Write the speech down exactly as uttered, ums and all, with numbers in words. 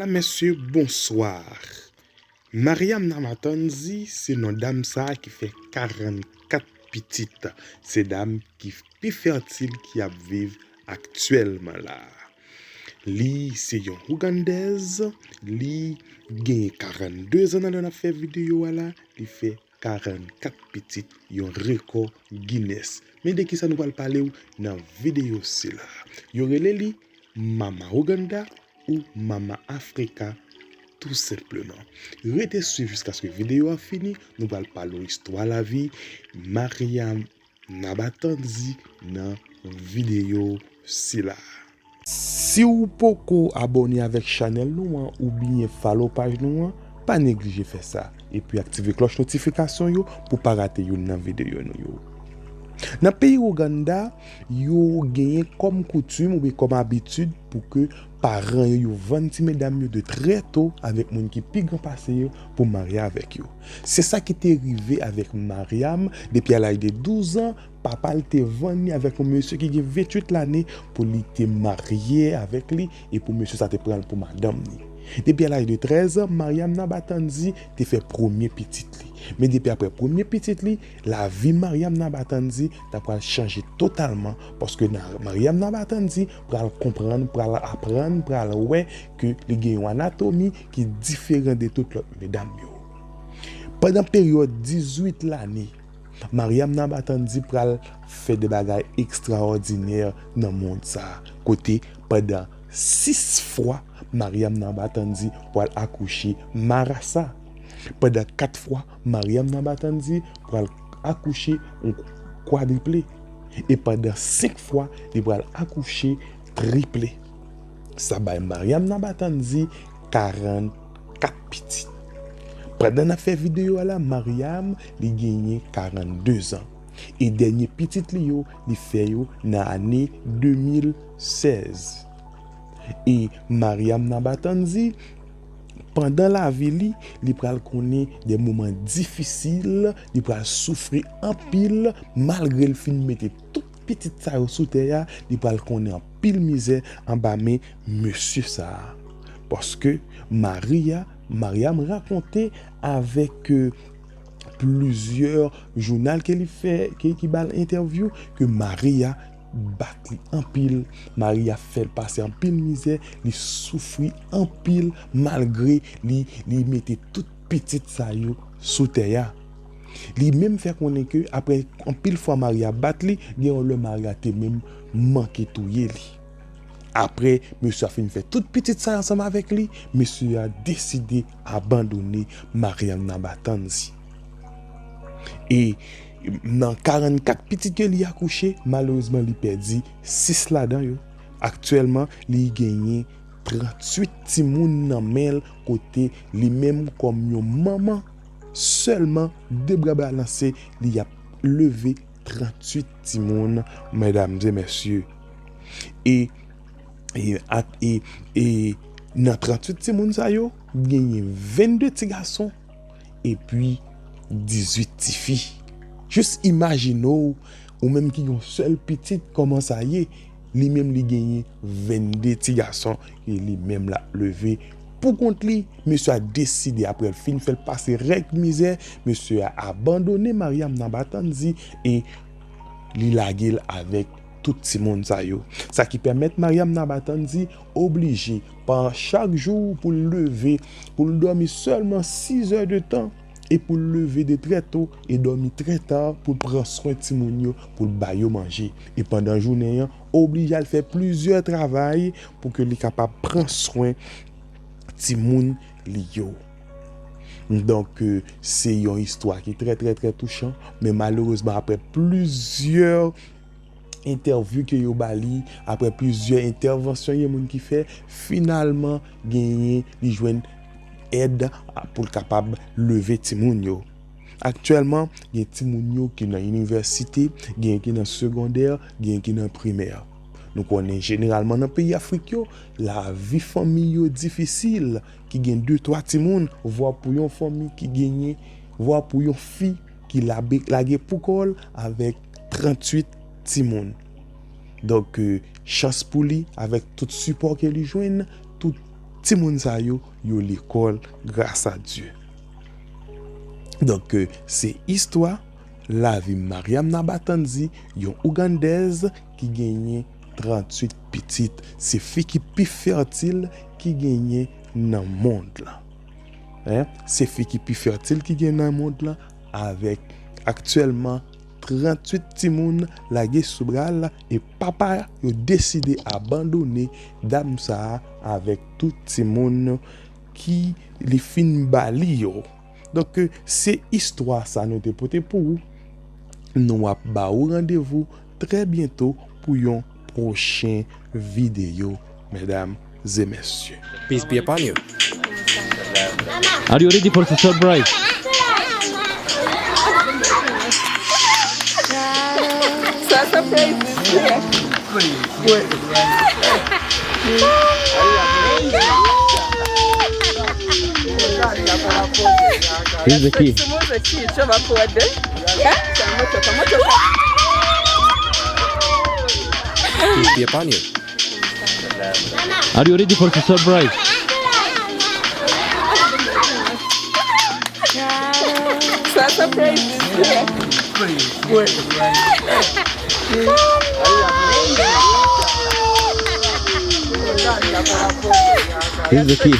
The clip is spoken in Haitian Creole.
Medam, mesye, bonswa. Mariam Namatanzi se non dam sa a ki fè karannkat pitit. Se dam ki pi fètil ki ap viv aktyèlman la. Li se yon Ougandèz, li genyen karannde zan nan lè n ap fè videyo a la, li fè karannkat pitit, yon rekò Guinness. Men de kisa nou pral pale w nan videyo sila. Yo rele li Mama Ouganda ou Mama Afrika, tou senpleman. Rete swiv jiskaske videyo a fini, nou pral pale w istwa lavi Mariam Nabatan Zi nan videyo sila. Si w poko abòne avèk chanèl nou an oubyen follow paj nou an, pa neglije fè sa. Epi aktive klòch notifikasyon yo pou w pa rate youn nan videyo nou yo. Nan peyi Ouganda, yo genyen kòm koutim oubyen kòm abitid pou ke paran yo, yo vann ti medam yo de trè to avèk moun ki pi gran pase yo pou marye avèk yo. Se sa ki te rive avèk Mariam. Depi a laj de douz an, papa l te vann li avèk yon mesye ki gen venntuit lane pou li te marye avèk li e pou mesye sa te pran l pou madanm li. Depi a laj de trèz an, Mariam Nabatan Zi te fè premye pitit li. Men depi apre premye pitit li, lavi Mariam Nabatan Zi ta pral chanje totalman, paske na-, Mariam Nabatan Zi pral konprann, pral aprann, pral wè ke li gen yon anatomi ki diferan de tout lòt medam yo. Pandan peryòd dizuit lane, Mariam Nabatan Zi pral fè de bagay ekstraòdinè nan mond sa a, kote pandan sis fwa, Mariam Nabatan Zi pral akouche marasa. Pandan kat fwa, Mariam Nabatan Zi pral akouche yon kwadriple. E pandan senk fwa, li pral akouche triple. Sa bay Mariam Nabatan Zi karannkat pitit. Pandan n ap fè videyo a la, Mariam, li genyen karannde zan. E dènye pitit li yo, li fè yo nan ane de mil sèz. E Mariam Nabatan Zi, pandan lavi li, li pral konnen de moman difisil, li pral soufri anpil, malgre l fin mete tout pitit sa yo sou tè a, li pral konnen anpil mizè anba men mesye sa a. Paske Maria, Mariam rakonte avèk, euh, plizyè jounal ke li fè, ke, ki ba l entèvyou, ke Maria bat li anpil, Maria fè l pase anpil mizè, li soufri anpil, malgre li, li mete tout pitit sa yo sou tè a. Li menm fè konnen ke apre anpil fwa Maria bat li, gen yon lè Maria te menm manke touye li. Apre mesye a fin fè tout pitit sa yo ansanm avèk li, mesye a deside abandone Mariam Nabatan Zi. E nan karannkat pitit ke li akouche, malerezman li pèdi sis ladan yo. Aktyèlman, li genyen tranntuit timoun nan men l, kote li menm kòm yon manman, sèlman de bra balanse, li ap leve tranntuit timoun, medam e mesye. E, e, ak, e, e nan tranntuit timoun sa yo, genyen vennde ti gason epi dizuit ti fi. Jis imajine w, ou menm ki gen yon sèl pitit, kòman sa ye? Li menm li genyen vennde ti gason ke li menm l ap leve pou kont li. Mesye a deside, apre l fin fè l pase rèd mizè, mesye a abandone Mariam Nabatan Zi e li lage l avèk tout timoun sa yo. Sa ki pèmèt Mariam Nabatan Zi oblije pa chak jou pou l leve, pou l dòmi sèlman sis è de tan, e pou l leve de trè to e dòmi trè ta pou l pran swen timoun yo, pou l ba yo manje. E pandan jounen an, oblije al fè plizyè travay pou ke li kapab pran swen timoun li yo. Donk, euh, se yon istwa ki trè, trè, trè touchan, men malerezman, apre plizyè entèvyou ke yo ba li, apre plizyè entèvansyon gen moun ki fè, finalman genyen li jwenn èd pou l kapab leve timoun yo. Aktyèlman, gen timoun yo ki nan inivèsite, gen ki nan segondè, gen ki nan primè. Nou konnen jeneralman nan peyi Afrik yo, lavi fanmi yo difisil, ki gen de, twa timoun, vwa pou yon fanmi ki genyen, vwa pou yon fi ki labe-, lage pou kò l avèk tranntuit timoun. Donk, euh, chans pou li, avèk tout sipò ke li jwenn, tout Timoun sa yo, yo lekòl, gras a Dye. Donk, euh, se istwa lavi Mariam Nabatanzi, yon Ougandèz ki genyen tranntuit pitit. Se fi ki pi fètil ki genyen nan mond lan. Hein? Se fi ki pi fètil ki gen nan mond lan, avèk aktyèlman tranntuit timoun lage sou bra l, e papa yo deside abandone dam sa a avèk tout timoun ki li fin ba li yo. Donk, se istwa sa nou te pote pou ou. Nou ap ba ou randevou trè byento pou yon pwochen videyo, medam e mesye. Peace be upon you. Are you ready for the surprise? Sa surprise is here. Here's the key. Peace be upon you. Are you ready for the surprise? Sa surprise is here. Here's the key.